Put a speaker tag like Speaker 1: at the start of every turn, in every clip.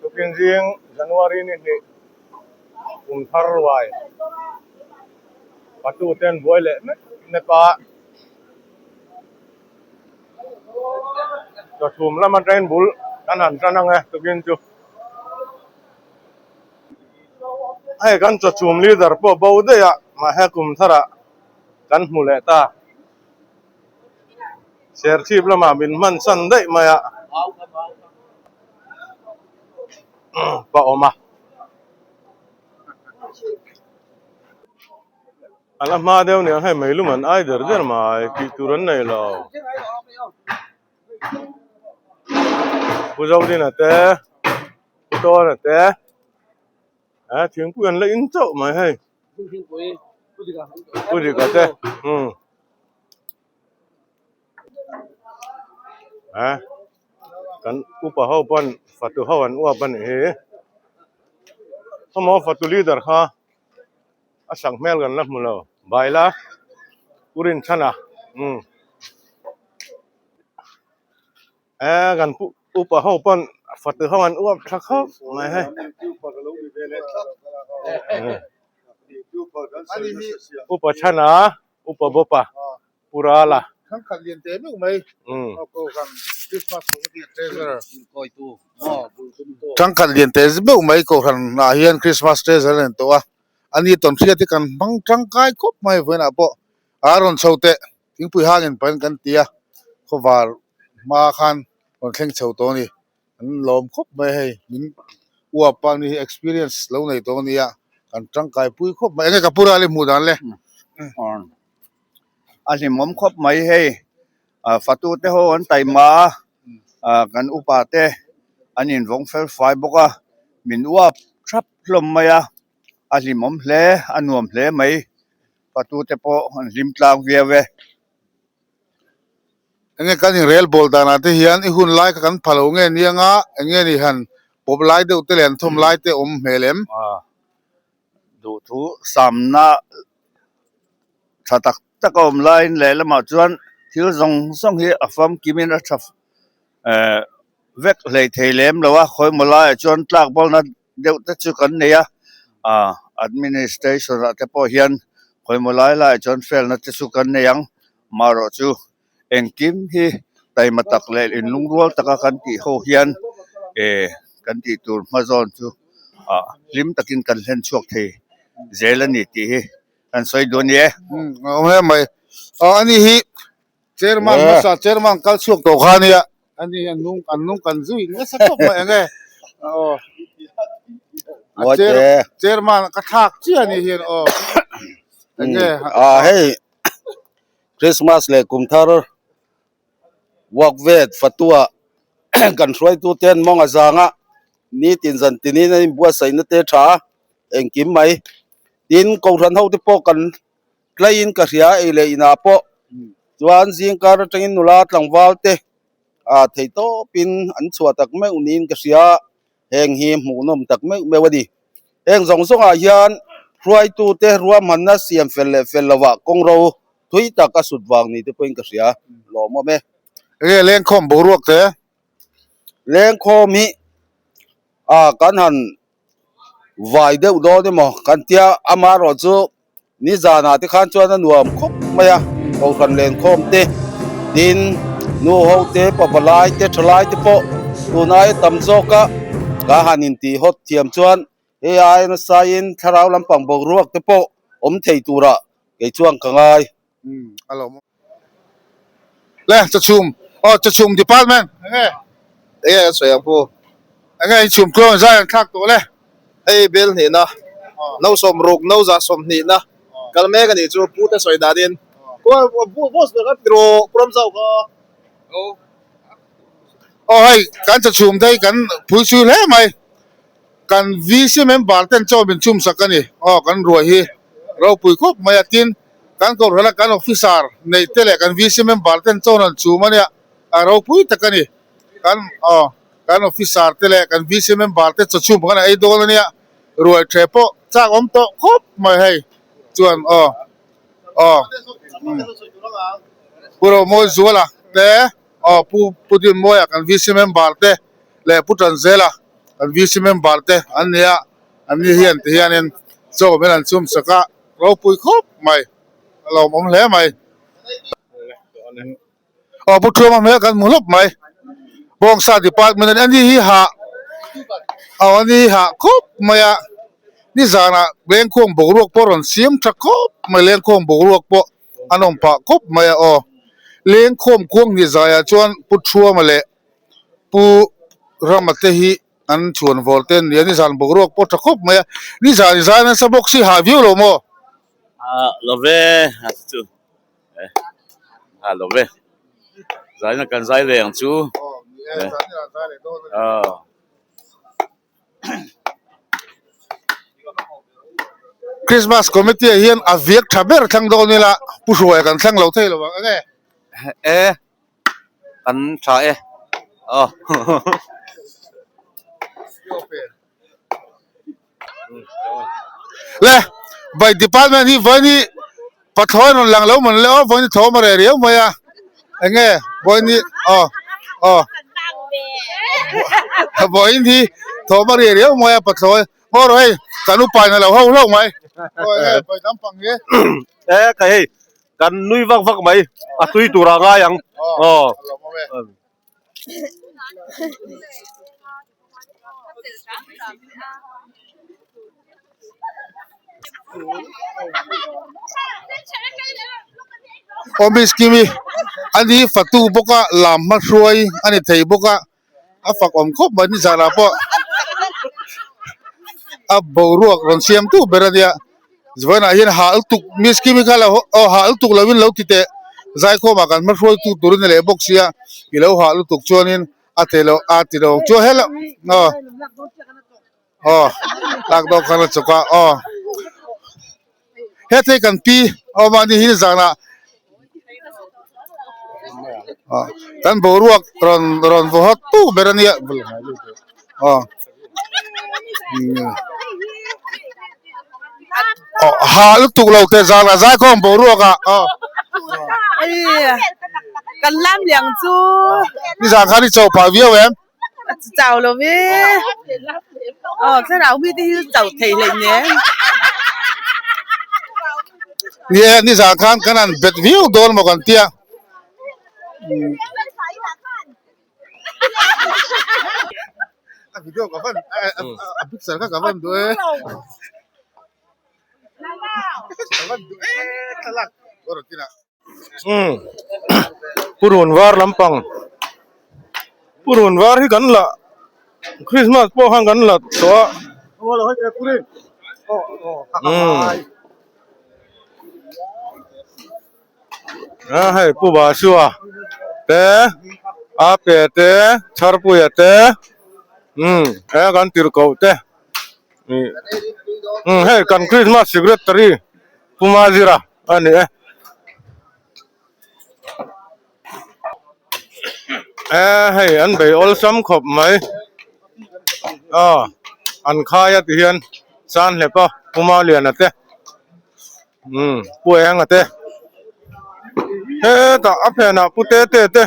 Speaker 1: Tukin zing January ni hnih kum thar ruai patu ten buai leh mek mek a, chawchhum lama train bul kan han tan ang e tukin chu. Hei kan chawchhum leader pawh bo daih a mahse kum tharah kan hmu leh ta. Serchhip lamah min hman san daih mai a pa awm a a la hma deuh nia hei meilum an ai der der mai tih tur an nei lo Pu Zodina te Pu Tawna te eh thingpui an la in chauh mai hei Pu Dika te umm. A kan upa ho pawn fatu ho an uap a nih hi khawmaw fatu leader kha a sak hmel kan la hmu lo baila u rinchhana umm e kan pu upa ho pawn fatu ho an uap tha khawp mai hei. Upa chhana Upa bawpa Pu Rala.
Speaker 2: Thangkhat lian teh meuh mai. Kohhran Christmas Committee Treasurer. Thangkhat lian teh meuh mai Kohhran ah hian Christmas Treasurer a ni tawh a. Ani tawnhriat hi kan hmang tangkai khawp mai vawiinah pawh a rawn chho teh thingpui hangin pahin kan ti a, khawvar hma khan rawn thleng chho tawh a ni. An lawm khawp mai hei min uap a ni hi experience lo nei tawh a nia kan tangkai pui khawp mai enge ka pu ral i hmuh dan le.
Speaker 3: A hlimawm khawp mai hei fatu te ho an taima a kan upa te an invawng fel fai bawk a min uap thap hlawm mai a a hlimawm hle a nuam hle mai fatu te pawh an hlim tlang viau e.
Speaker 2: Enge kan inrel bawl danah te hian i hun lai kha kan pha lo nge nia nga enge ni han pawp lai deuh te leh an thawm lai te awm hmel em?
Speaker 3: Duhthu samna tha tak tak a awm laiin lehlamah chuan thil zawng zawng hi a famkimin a tha vek hlei thei lem lo a, khawimaw laiah chuan tlak bawlna deuh te chu kan nei a, ah administration ah te pawh hian khawimaw lai laiah chuan felna te chu kan nei ang marawh chu engkim hi taima tak leh inlungrual taka kan tih ho hian eh kan tih tur hma zawn chu ah hlim takin kan hlen chhuak thei zel a ni tih hi kan sawi duh a ni e.
Speaker 2: A awm hle mai. Aw ani hi Chairman hmasa chairman kal chhuak tawh kha ania ani an nung an nung kan zui nasa khawp mai enge aw a chair chairman ka thlak chiah ani hian aw enge
Speaker 3: a hei Christmas leh kum thar work vet fatua kan hruaitu te an mawng a zang a nitin zan tinin an inbuatsaihna te tha engkim mai tin kohhran ho te pawh kan tlaiin ka hria ei leh inah pawh chuan zingkar atangin nula tlangval te ah thei tawpin an chhuah tak meuh niin ka hria heng hi hmuhnawm tak meuh meuh a ni heng zawng zawngah hian hruaitu te ruahmanna siam fel leh fel lovah kawngro thui tak a sut vang ni te pawhin ka hria lawmawm e.
Speaker 2: Enge lengkhawm boruak te?
Speaker 3: Lengkhawm hi ah kan han vai deuh dawn emaw kan tia amaherawh chu nizanah te khan chuan a nuam khawp mai a kohhran lenkhawm te tin nu ho te pavalai te thalai te pawh tun aia tam zawk a ka han intih hawt thiam chuan hei aia nasa in thlarau lampang boruak te pawh awm thei turah kei chuan ka ngai.
Speaker 2: Le chachhum aw chachhum department enge
Speaker 4: enge an sawi ang pu
Speaker 2: enge in chhum tluang zai an thlak tawh le
Speaker 4: hei bel hnihna no sawm ruk no za sawm hnihna kal mek anih chu pu te sawi danin boss ber kha tiraw pu Ramzau kha
Speaker 2: aw hei kan chachhum te hi kan phui chhui hle mai kan VC member ten chaw min chhum sak a ni aw kan ruai hi ropui khawp mai a tin kan kohhran a kan officer neih te leh kan VC member ten chaw an chhum a nia a ropui tak a ni kan aw kan officer te leh kan VC member te chaw chhum khan a ei dawn a nia ruai the pawh chak awm tawh khawp mai hei chuan aw aw Pu Romawi Zuala te aw Pu Pu Dinmawia kan VC member te. leh Pu Tanzela kan VC member te an ni a, an ni hian ti hianin chaw min an chhum sak a, ropui khawp mai a lawmawm hle mai. Aw Pu Thuama hmel kan hmu hlawp mai, Bawngsa department a ni, ani hi hah aw ani hi hah khawp mai a, nizanah lengkhawm boruak pawh a rawn siam tha khawp mai, lengkhawm boruak pawh. an awm phah khawp mai a aw. Lengkhawm kuang ni zaiah chuan Pu Thuama leh Pu Rama te hi an chhuan vawl te an ni a, nizan boruak pawh tha khawp mai a, nizan i zai nasa bawk si hah viau lo maw?
Speaker 5: Ah lo ve a ti chu eh ah lo ve zaina kan zai leh ang chu
Speaker 2: Aw ni e zan hi an zai leh dawn a ni.
Speaker 5: Aw.
Speaker 2: Christmas committee ah hian a viak tha ber thlang dawn ila Pu Hruaia kan thlang lo thei lo ang enge?
Speaker 6: E kan tha e aw.
Speaker 2: Le by department hi vawiin hi pathlawi rawn lang lo mawn le aw vawiin hi thawm a reh riau mai a enge vawiin hi aw aw vawiin hi thawm a reh riau mai a pathlawi maw rawh hei kan upa in a lo ho hlauh mai aw enge vawi dang pang hi
Speaker 1: e ka hei kan nui vak vak mai a tui tur a ngai ang aw.
Speaker 2: Office kimi a ni fatu bawk a lam hma hruai a ni thei bawk a a fak awm khawp mai nizan ah pawh a boruak rawn siam tu ber a nia vawiinah hian hah lutuk miss kimi kha lo aw hah lutuk lovin lo ti teh zaikhawmah kan hma hruai tu tur a ni leh bawk sia i lo hah lutuk chuanin a thei lo a ti lo chu hello aw aw lak dawk khan a chawk a aw hethei kan pi aw mahni hi zanah aw kan boruak rawn rawn vaw hawt tu ber a nia aw aw ha lutuk lo teh zanah zaikhawm boruak ah aw
Speaker 7: Kan lam liang chu.
Speaker 2: Nizan khan i chauh phah viau em?
Speaker 7: Chau lo ve. Aw thlarau mi te hi chau thei hlei nen.
Speaker 2: Ni e, nizan khan kan han bet viau dawn maw kan tia. A video ka van a picture kha ka van duh e. Ka van duh e thlalak.
Speaker 1: Umm purun var lampang purun var hi kan la Christmas pawh khan kan la tawh a umm a hei Pu Basua te a pe te Chharpuia te umm he kan tirhkoh te umm hei kan Christmas secretary Pu Mazira a ni e. E hei an bei awlsam khawp mai aw an khai a ti hian san hlep a Pu Maliana te umm Pu Enga te hetah a phenah Pu Tete te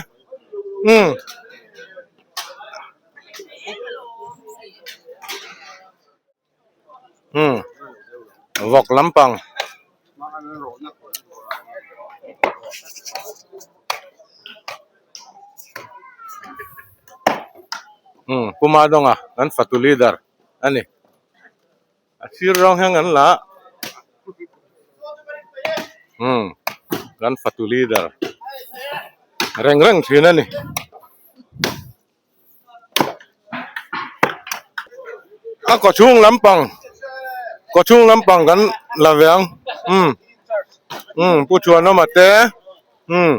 Speaker 1: umm. Umm vawk lampang umm Pu Madonga kan fatu leader a ni a sir rawng hian kan la a umm kan fatu leader reng reng thin a ni. A kaw chhung lampang kaw chhung lampang kan la ve ang umm umm pu Chhuanawma te umm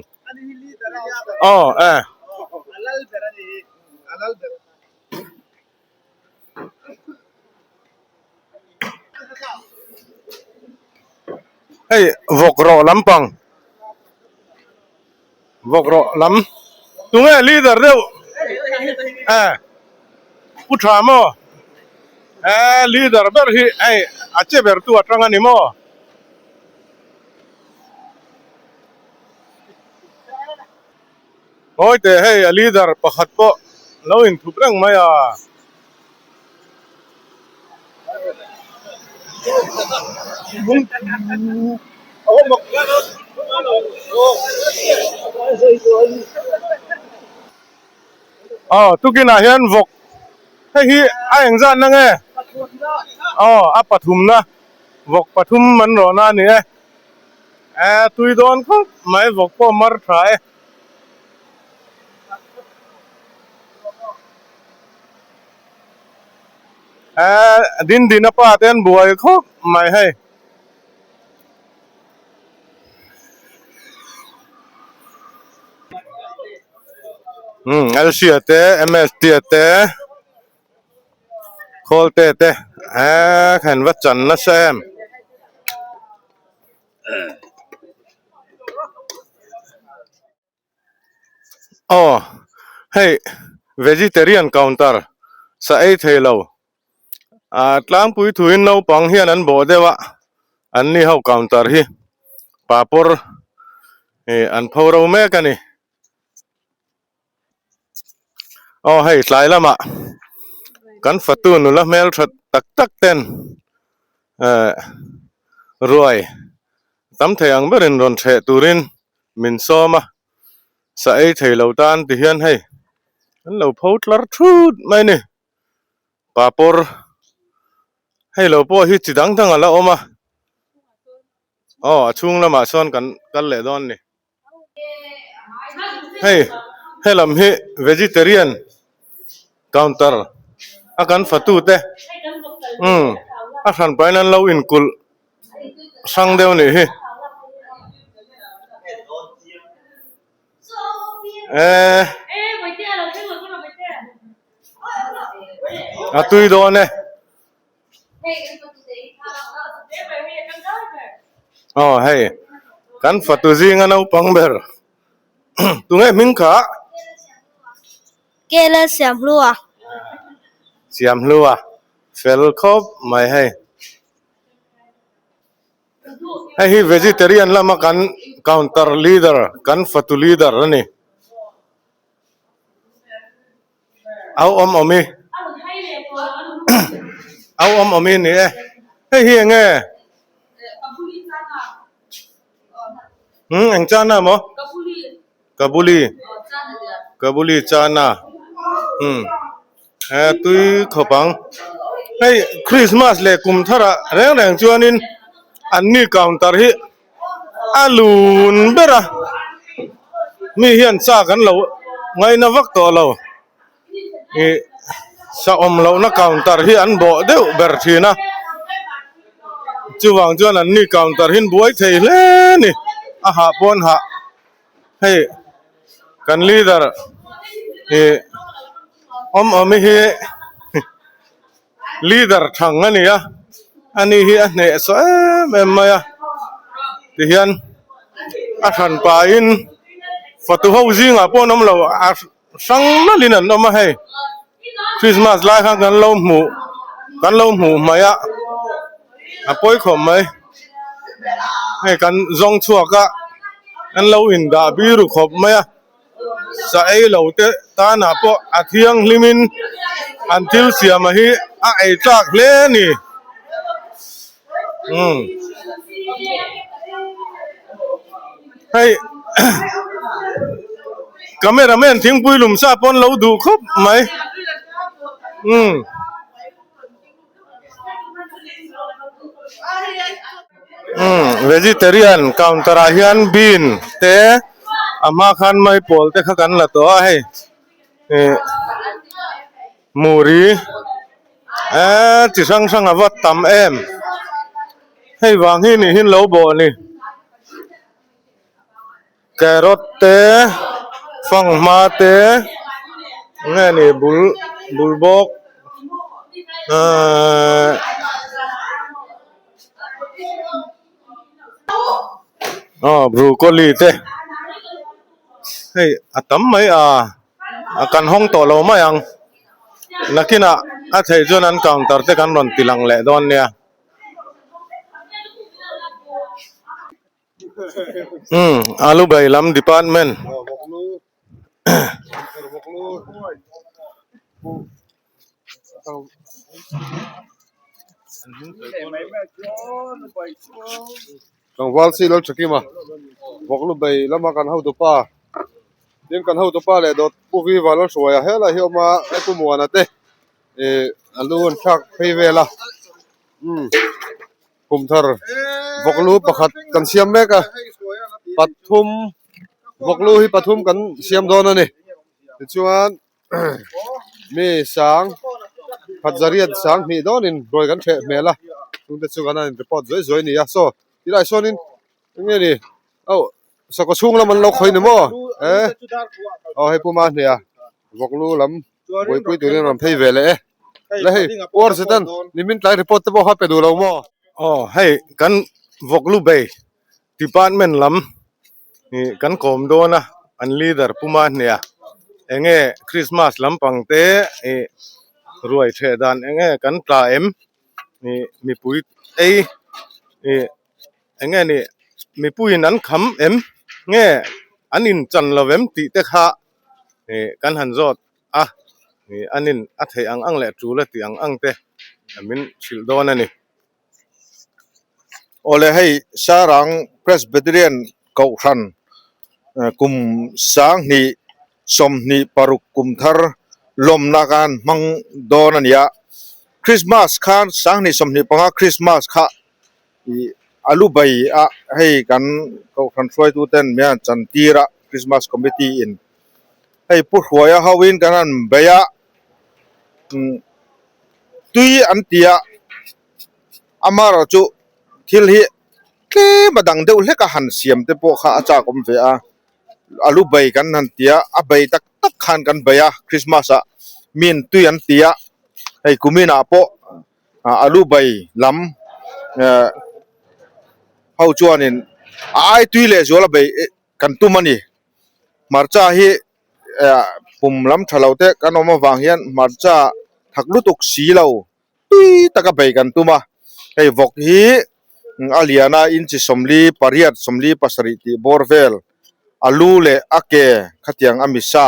Speaker 1: aw e. Hei vawk rawh lampang vawk rawh lam tunge leader deuh e pu tha maw e leader ber hi hei a che ber tu atang a ni maw. Ngawi teh hei a leader pakhat pawh. Lo inthup reng mai a. Aw tukinah hian vawk hei hi a engzat na nge? Aw a pathumna vawk pathum an rawhna a ni e. Tui dawn khawp mai vawk pawh mar tha e. Din din a pa te an buai khawp mai hei. LC a te MST a te Khawlte te kha an va chan nasa em. Aw hei vegetarian counter sa ei thei lo ah tlangpui thuin naupang hian an bawh deuh a an ni ho counter hi papawr ih an pho ro mek a ni aw hei tlai lamah kan fatu nula hmel tha tak tak ten eh ruai tam thei ang berin rawn hreh turin min sawm a, sa ei thei lo tan ti hian hei an lo pho tlar thut mai a ni, papawr hei lo pawh hi chi dang dang a la awm a, aw a chhung lamah sawn kan kal leh dawn a ni, hei helam hi vegetarian counter a kan fatu te umm a hran pahin an lo inkulh. Hrang deuh nih hi. Eh. A tui dawn e. Aw hei kan fatu zinga naupang ber tunge hming kha?
Speaker 8: Kela Siamhlua.
Speaker 1: Siamhlua fel khawp mai hei. Hei hi vegetarian lama kan counter leader kan fatu leader a ni. Au awm awm i au awm awm i ni e. Hei hi eng nge? Eng chana maw? Kabuli Kabuli chana umm he tui khawp ang hei Christmas leh kum thar ah reng reng chuanin an ni counter hi a lun ber a mi hian chak an lo ngaina vak tawh lo ih sa awm lohna counter hi an bawh deuh ber thin a chuvang chuan an ni counter hi an buai thei hle a ni a hah pawn hah. Hei kan leader ih awm awm hi leader thang a ni a ani hi a hneh saw em em mai a tihian a hran pahin fatu ho zingah pawh an awm lo a hrang nalhin an awm a hei christmas lai khan kan lo hmuh kan lo hmuh hmaih a a pawi khawp mai hei kan zawng chhuak a an lo indah biru khawp mai a sa ei lo te tanah pawh a thianghlim in an thil siam a hi a ei tlak hle a ni umm hei camera man thingpui lum sa pawn lo duh khawp mai umm. Umm vegetarian counter ah hian bean te a hma khan maipawl te kha kan la tawh a hei ih muri eee chi hrang hrang a va tam em hei vang hi nih hi an lo bawh a ni. Carrot te fanghma te nge ni bul bul bawk ahh aw broccoli te hei a tam mai a a kan hawng tawh lo mai ang nakinah a theih chuan an counter te kan rawn ti lang leh dawn nia. Umm alu bai lam department. Tlangval si lal Thakima vawk lu bei lama kan hotu pa tin kan hotu pa leh dawt pu Viva lal hruaia helai hi a awm a he pu Muana te ih a lu an thlak phei vel a umm kum thar vawk lu pakhat kan siam mek a pathum vawk lu hi pathum kan siam dawn a ni tichuan. Mi sang khat zariat sang hnih dawnin ruai kan hreh hmel a chungte chu kan han in report zuai zuai a ni a saw tilai sawn in eng nge ni oh sakawr chhung lam an lo khawi ni maw eh aw hei puma a hne a vawk lu lam buaipui turin a rawn phei ve leh e la hei uar zetan nimin tlai report te pawh kha pe duh lo maw. Aw hei kan vawk lu bei Department lam ih kan kawm dawn a an leader puma hnia enge Christmas lampang te ih ruai theh dan enge kan tla em ih mipui ei ih enge ni mipuiin an kham em nge an inchan lo em tih te kha ih kan han zawt a ih an in a theih ang ang leh tul a tih ang ang te min hrilh dawn a ni.
Speaker 2: Awle hei Sarang Presbyterian Kohhran kum sanghnih 26 kum thar lawmna khan hmang dawn a ni a, Christmas khan 2025 Christmas kha ih a lu bai a hei kan Kohhran hruaitu ten min han chan tir a Christmas Committee in hei Pu Hruaia ho in kan han bei a umm. Tui an ti a, amaherawh chu thil hi tlem a dang deuh hlek a han siam te pawh kha a chak awm ve a, a lu bei kan han ti a, a bei tak tak khan kan bei a Christmas ah min tui an ti a, hei kumin ah pawh a lu bei lam eh ho chuanin a ai tui leh zual a bei kan tum a ni, hmarcha hi. pum lam tha lo te kan awm avang hian hmarcha thak lutuk si lo tui taka bei kan tum a hei vawk hi a lian a inchi 48 77 tih bawr vel a lu leh a ke khatiang a misa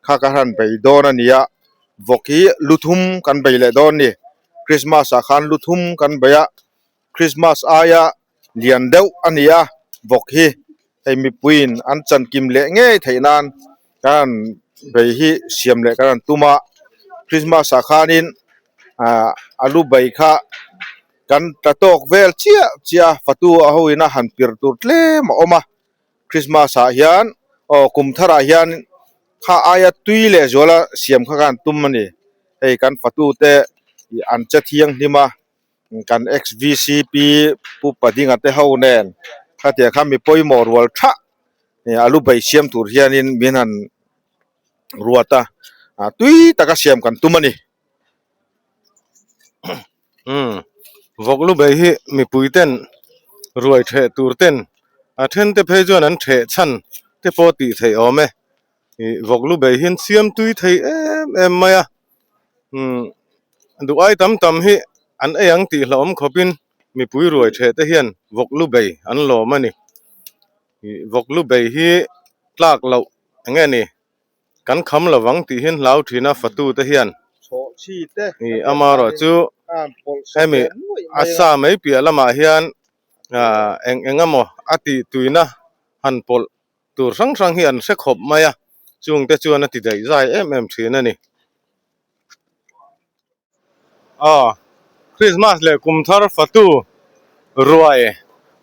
Speaker 2: kha ka han bei dawn a ni a vawk hi lu thum kan bei leh dawn a ni christmas ah khan lu thum kan bei a christmas aia lian deuh a ni a vawk hi hei mipuiin an chan kim leh ngei theih nan kan han bei hi siam leh kan han tum a christmas ah khanin ah a lu bei kha kan tla tawk vel chiah chiah a fatu a ho in a han pir tur tlem a awm a christmas ah hian aw kum thar ah hian kha aia tui leh zuala siam kha kan han tum a ni hei kan fatu te ih an che thianghlim a. Kan XVCP Pu Padinga te ho nen khatiang kha mi pawimawh rual thah a lu bei siam tur hianin min han ruat a, tui taka siam kan tum a ni.
Speaker 1: Umm vawk lu bei hi mipui ten ruai theh tur ten a then te phei chuan an theh chhan te pawh tih theih awm e ih vawk lu bei hian siam tui thei em em mai a. Umm duh ai tam tam hi an ei ang tih hlauhawm khawpin mipui ruai theh te hian vawk lu bei an lawm a ni. Ih vawk lu bei hi tlak loh eng nge ni kan kham lo vang tih hian hlau thin a fatu te hian ih amaherawh chu hemi a sa mai piah lamah hian ah eng eng emaw a tih tuina han pawlh tur hrang hrang hi an hre khawp mai a chung te chuan a ti daih zai em em thin a ni. Aw Christmas leh kum thar fatu ruai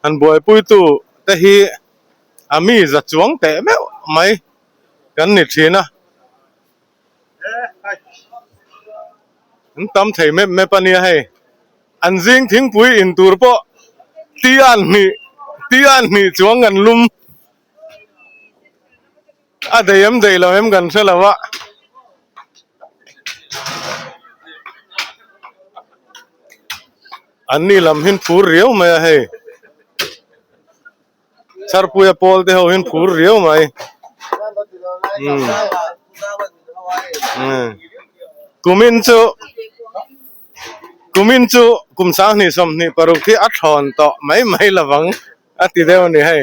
Speaker 1: han buaipui tu te hi a mi za chuang teh meuh mai kan ni thin a an tam thei mep mep a nia hei an zing thingpui in tur pawh ti an hnih ti an hnih chuang kan lum a dei em dei lo em kan hre lo a. An ni lam hin phur riau mai a hei. Charpuia pawl te ho hian phur riau mai umm umm kumin chu kumin chu kum 2026 hi a thawn tawh mai mai lovang a ti deuh a ni hei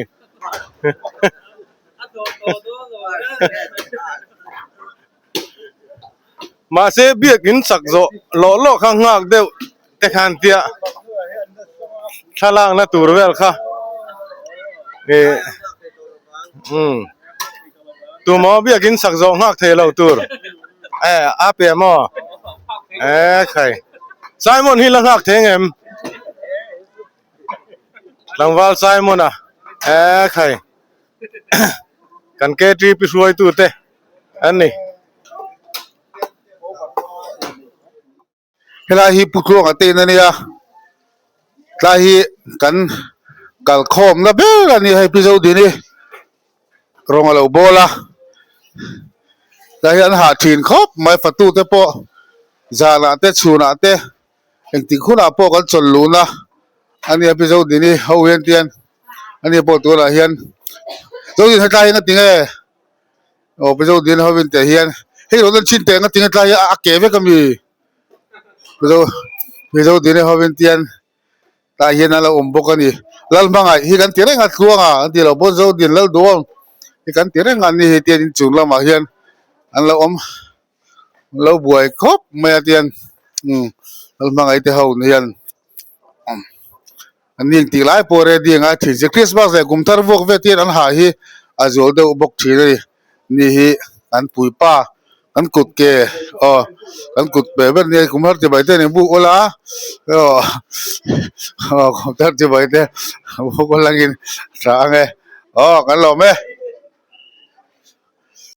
Speaker 1: Mahse biakin sak zawh lawh lawh kha nghak deuh te khan tia thlalakna tur vel kha ih umm tumaw biakin sak zawh nghak thei lo tur e a pe maw e khai Simon hi la nghak thei ngem tlangval Simon a e khai kan KTP hruaitu te an ni.
Speaker 2: Helai hi Pu Tluanga te in a nia tlai hi kan kalkhawmna ber a ni hei Pi Zodini rawng a lo bawl a tlai hi an hah thin khawp mai fatu te pawh zanah te chhunah te engtik hunah pawh kan chawl lun a a nia Pi Zodini ho hian tian a ni pawh tunah hian Zodin hetlai hi ngatinge. Aw Mizo dil ho in teh hian hei lo lan chin teh nga tinge tlai hi a ke vek ami Mizo Mizo dil ho in tian tah hian a lo awm bawk a ni lal hmangaih hi kan ti reng a tluang a an ti lo pawn zo dil lal duhawm hi kan ti reng a ni hi tian inchung lamah hian an lo awm an lo buai khawp mai a tian umm lal hmangaih te ho hian. An ning tih lai pawh ready a ngai thin si Christmas leh kum thar vuak vet hian an ha hi a zual deuh bawk thin a ni ni hi an puipa an kut ke aw an kut pe ber nia kum thar chibai te an inbuk ula aw aw kum thar chibai te an buk ula angin tha ang e aw kan lawm e.